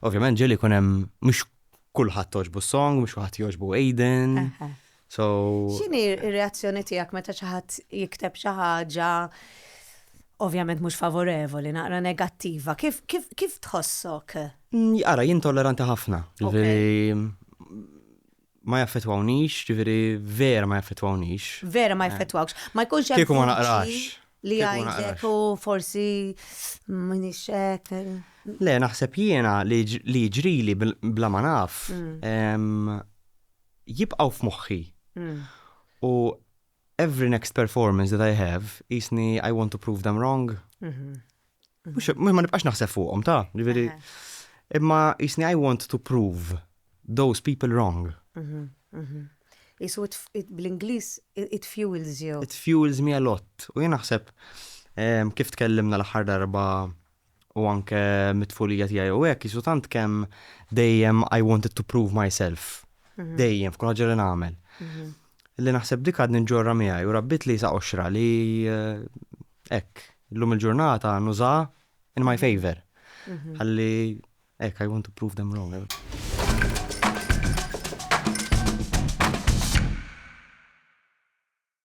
Ovvjament ġieli jkun hemm mhux kulħadd togħġbu s-song, mhux kulħadd jogħġbu Aiden. So. X'inhi r-reazzjoni tiegħek meta xi ħadd jikteb xi ħaġa ovvjament mhux favorevoli, naqra negattiva, kif, kif, kif tħossok? Ara, jien tolleranti ħafna. Ġifieri ma jaffettwawnix, ġifieri vera ma jaffettwawnix. Vera ma jaffettwawx. Ma jkunx hemm Kieku ma naqrax. Li jgħidlek u forsi minix hekk. Le, naħseb jiena li jiġrili bla ma naf jibqgħu f'moħħi. U every next performance that I have, jisni I want to prove them wrong. Mux ma nibqax naħseb fuqhom ta' ġifieri. Imma jisni I want to prove those people wrong. Jisu bl-Ingliż it fuels you. It fuels me a lot. U jien naħseb kif tkellimna l-aħħar darba u anke mit-tfulija tiegħi u hekk jisu tant kemm dejjem I wanted to prove myself. Dejjem f'kull ħaġa li nagħmel. Li naħseb dik għadni nġorra miegħi u rabbit li sa qoxra li hekk illum il-ġurnata nuża in my favor. Ħalli hekk I want to prove them wrong.